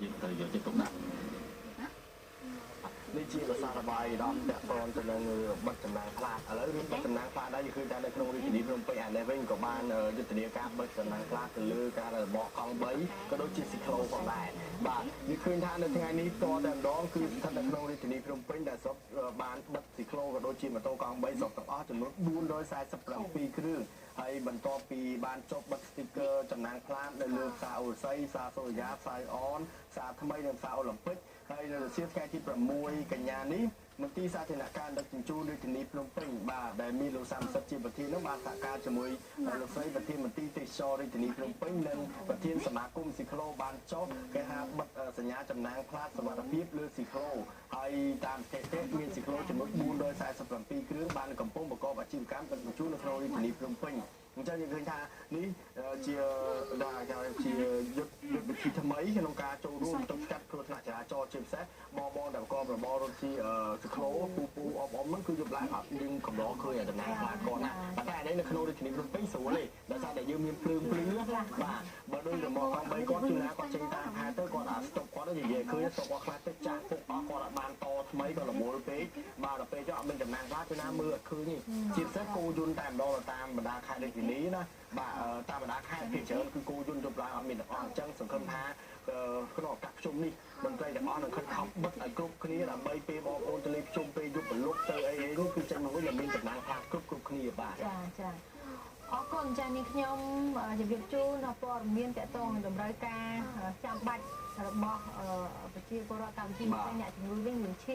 យើងត្រូវយកចិត្តទុកដាក់ នេះជាភាសារបាយដំតាក់ទងទៅនឹងបិទចំណាំងផ្លាតឥឡូវរឿងបិទចំណាំងផ្លាតដែរយើងឃើញថានៅក្នុងរាជធានីភ្នំពេញអានេះវិញក៏បានយុទ្ធនាការបិទចំណាំងផ្លាតទៅលើការរបកកង់3ក៏ដូចជាស៊ីក្លូផងដែរបាទយើងឃើញថានៅថ្ងៃនេះតតែម្ដងគឺស្ថិតនៅក្នុងរាជធានីភ្នំពេញដែលស្រុកបានបិទស៊ីក្លូក៏ដូចជាម៉ូតូកង់3ស្រុកទាំងអស់ចំនួន447គ្រឿងហើយបន្ទាប់ពីបានចុះបិទស្ទីក័រចំណាំងផ្លាតនៅលើផ្សារអូរស័យផ្សារសូរិយាផ្សារអនផ្សារថ្មីនិងផ្សារអូឡ িম্প ិកហើយនៅរសៀលថ្ងៃទី6កញ្ញានេះមន្ទីរសាធារណការដឹកជញ្ជូនរាជធានីភ្នំពេញបាទដែលមានលោកសាមសិទ្ធជាប្រធាននោះបានសហការជាមួយលោកស្រីប្រធានមន្ទីរទេសចររាជធានីភ្នំពេញនិងប្រធានសមាគមស៊ីក្លូបានចុះគេហៅបិទសញ្ញាចំណាំងផ្លាតសុវត្ថិភាពលើស៊ីក្លូហើយតាមស្ថិតិមានស៊ីក្លូចំនួន447គ្រឿងបានកំពុងប្រកបអាជីវកម្មដឹកជញ្ជូននៅក្នុងរាជធានីភ្នំពេញអញ្ចឹងយើងឃើញថានេះជាដែលជាយុទ្ធវិធីថ្មីក្នុងការចូលរួមទប់ស្កាត់គ្រោះថ្នាក់ចរាចរណ៍ជាពិសេសបងបងដែលប្រកបរបររត់ស៊ីស៊ីក្លូពូពូអបអមហ្នឹងគឺយប់ឡើងអត់យើងកម្រឃើញអាតំណាងខ្លាគាត់ណាប៉ុន្តែអានេះនៅក្នុងរាជធានីភ្នំពេញស្រួលទេដោយសារតែយើងមានភ្លើងភ្លឺបាទបើដូចរមាស់កង់3គាត់ជួនណាគាត់ចេញតាមខែទៅគាត់អាស្តុកគាត់និយាយឃើញស្តុកគាត់ខ្លះទៅចាស់ពុកអស់គាត់អត់បានតថ្មីក៏រវល់ពេកបាទដល់ពេលចុះអត់មានតំណាងខ្លះជួនណាមើលអត់ឃើញទេជាពិសេសគោយន្តតែម្ដងតាមបណ្ដាខេត្តរាជធានីណាបាទតាមបណ្ដាខេត្តភាគច្រើនគឺគោយន្តយប់ឡើងអត់មានទាំងអស់អញ្ចឹងសង្ឃឹមថាក្នុងឱកាសប្រជុំនេះមន្ត្រីទាំងអស់នឹងខិតខំបិទឲ្យគ្រប់គ្នាដើម្បីពេលបងប្អូនទៅលេងប្រជុំពេលយប់ប្រលប់ទៅអីអីនោះគឺចេញមកវិញដែលមានតំណាងខ្លះគ្រប់គ្រប់គ្នាបាទចាចាអរគុណចានេះខ្ញុំជម្រាបជូនដល់ព័ត៌មានតកតងនឹងតម្រូវការចាំបាច់របស់ប្រជាពលរដ្ឋកម្ពុជាអ្នកជំងឺវិញនឹងឈាម